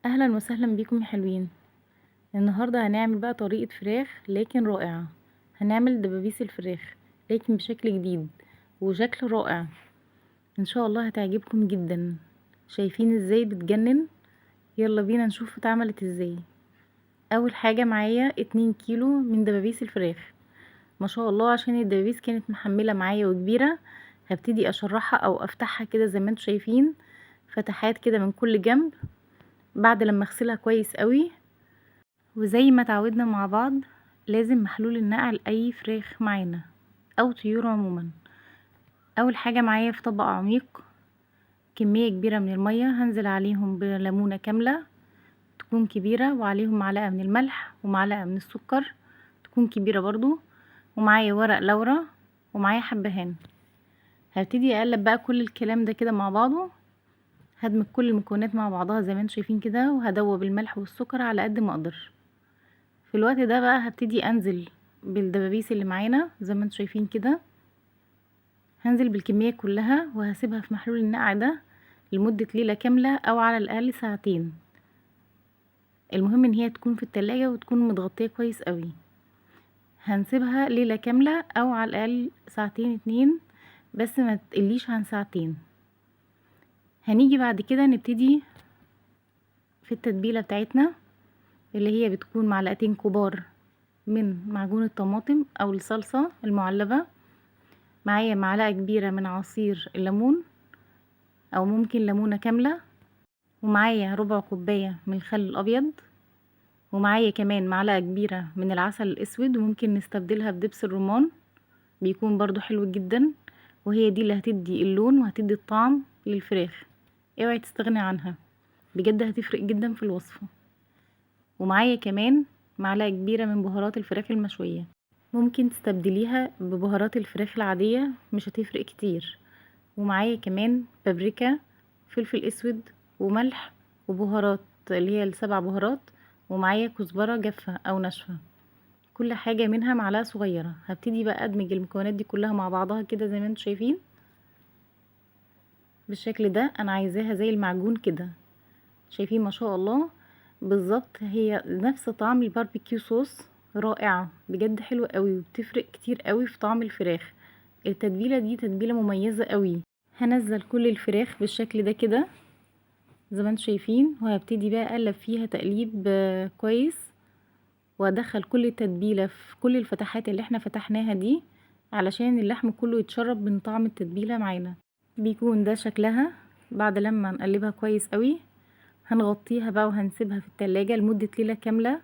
اهلا وسهلا بيكم يا حلوين. النهارده هنعمل بقى طريقه فراخ لكن رائعه. هنعمل دبابيس الفراخ لكن بشكل جديد وشكل رائع، ان شاء الله هتعجبكم جدا. شايفين ازاي بتجنن؟ يلا بينا نشوف اتعملت ازاي. اول حاجه معايا 2 كيلو من دبابيس الفراخ، ما شاء الله عشان الدبابيس كانت محمله معايا وكبيره. هبتدي اشرحها او افتحها كده زي ما انتم شايفين، فتحات كده من كل جنب بعد لما اغسلها كويس قوي. وزي ما تعودنا مع بعض لازم محلول النقع لاي فراخ معانا او طيور عموما. اول حاجه معايا في طبق عميق كميه كبيره من الميه، هنزل عليهم بليمونه كامله تكون كبيره، وعليهم معلقه من الملح ومعلقه من السكر تكون كبيره برضو، ومعايا ورق لورا ومعايا حبهان. هبتدي اقلب بقى كل الكلام ده كده مع بعضه، هدمج كل المكونات مع بعضها زي ما انتم شايفين كده، وهدوب الملح والسكر على قد ما اقدر. في الوقت ده بقى هبتدي انزل بالدبابيس اللي معانا زي ما انتم شايفين كده، هنزل بالكمية كلها وهسيبها في محلول النقع ده لمدة ليلة كاملة او على الاقل ساعتين. المهم ان هي تكون في التلاجة وتكون متغطية كويس قوي. هنسيبها ليلة كاملة او على الاقل ساعتين 2، بس ما تقليش عن ساعتين. هنيجي بعد كده نبتدي في التتبيلة بتاعتنا اللي هي بتكون معلقتين كبار من معجون الطماطم او الصلصة المعلبة، معايا معلقة كبيرة من عصير الليمون او ممكن ليمونة كاملة، ومعايا ربع كوباية من الخل الابيض، ومعايا كمان معلقة كبيرة من العسل الاسود، وممكن نستبدلها بدبس الرمان بيكون برضو حلو جدا، وهي دي اللي هتدي اللون وهتدي الطعم للفراخ، اوعي تستغني عنها بجد هتفرق جدا في الوصفة. ومعايا كمان معلقة كبيرة من بهارات الفراخ المشوية، ممكن تستبدليها ببهارات الفراخ العادية مش هتفرق كتير. ومعايا كمان بابريكا، فلفل اسود وملح وبهارات اللي هي ال7 بهارات، ومعايا كزبرة جافة او ناشفة، كل حاجة منها معلقة صغيرة. هبتدي بقى ادمج المكونات دي كلها مع بعضها كده زي ما انتم شايفين بالشكل ده. انا عايزاها زي المعجون كده، شايفين ما شاء الله بالظبط هي نفس طعم ال barbecue sauce، رائعة بجد، حلوة قوي وبتفرق كتير قوي في طعم الفراخ. التتبيلة دي تتبيلة مميزة قوي. هنزل كل الفراخ بالشكل ده كده زي ما انتم شايفين، وهبتدي بقى اقلب فيها تقليب كويس، وادخل كل التتبيلة في كل الفتحات اللي احنا فتحناها دي علشان اللحم كله يتشرب من طعم التتبيلة معانا. بيكون ده شكلها بعد لما نقلبها كويس قوي. هنغطيها بقى وهنسيبها في التلاجة لمدة ليلة كاملة.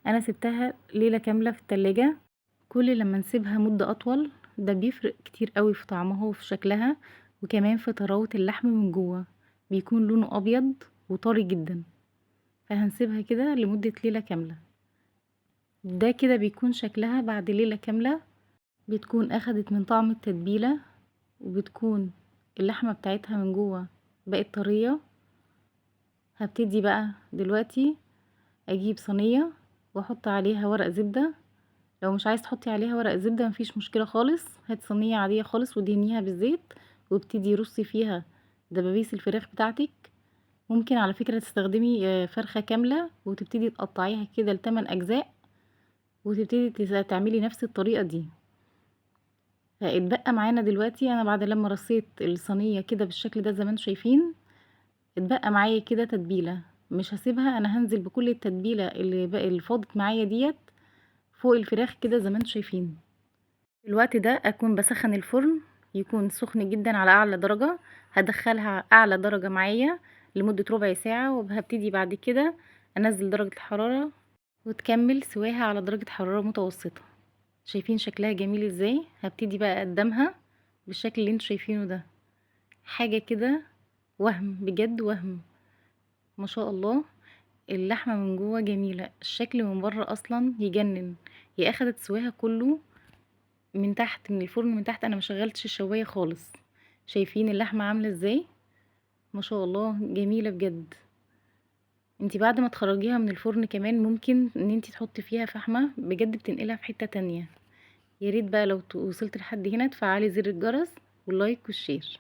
انا سبتها ليلة كاملة في التلاجة. كل لما نسيبها مدة اطول ده بيفرق كتير قوي في طعمها وفي شكلها، وكمان في طراوة اللحم من جوه بيكون لونه ابيض وطري جدا. فهنسيبها كده لمدة ليلة كاملة. ده كده بيكون شكلها بعد ليلة كاملة، بتكون اخدت من طعم التتبيلة وبتكون اللحمة بتاعتها من جوه بقت طرية. هبتدي بقى دلوقتي اجيب صينية واحط عليها ورق زبدة. لو مش عايز تحطي عليها ورق زبدة مفيش مشكلة خالص، هات صينية عادية خالص ودهنيها بالزيت وابتدي رصي فيها دبابيس الفراخ بتاعتك. ممكن على فكرة تستخدمي فرخة كاملة وتبتدي تقطعيها كده لتمن اجزاء وتبتدي تعملي نفس الطريقة دي. فاتبقى معانا دلوقتي انا بعد لما رصيت الصينية كده بالشكل ده زي ما انتم شايفين، اتبقى معايا كده تتبيلة مش هسيبها، انا هنزل بكل التتبيلة اللي فاضت معايا ديت فوق الفراخ كده زي ما انتم شايفين. في الوقت ده اكون بسخن الفرن يكون سخن جدا على اعلى درجة، هدخلها اعلى درجة معايا لمدة ربع ساعة، وهبتدي بعد كده انزل درجة الحرارة وتكمل سواها على درجة حرارة متوسطة. شايفين شكلها جميل ازاي؟ هبتدي بقى اقدمها بالشكل اللي انتم شايفينه ده، حاجة كده وهم بجد، وهم ما شاء الله. اللحمة من جوه جميلة، الشكل من بره اصلا يجنن. هي اخدت سواها كله من تحت من الفرن من تحت، انا ما شغلتش الشواية خالص. شايفين اللحمة عاملة ازاي؟ ما شاء الله جميلة بجد. انتي بعد ما تخرجيها من الفرن كمان ممكن ان انتي تحطي فيها فحمة، بجد بتنقلها في حتة تانية. يا ريت بقى لو وصلت لحد هنا تفعلي زر الجرس وال like وال share.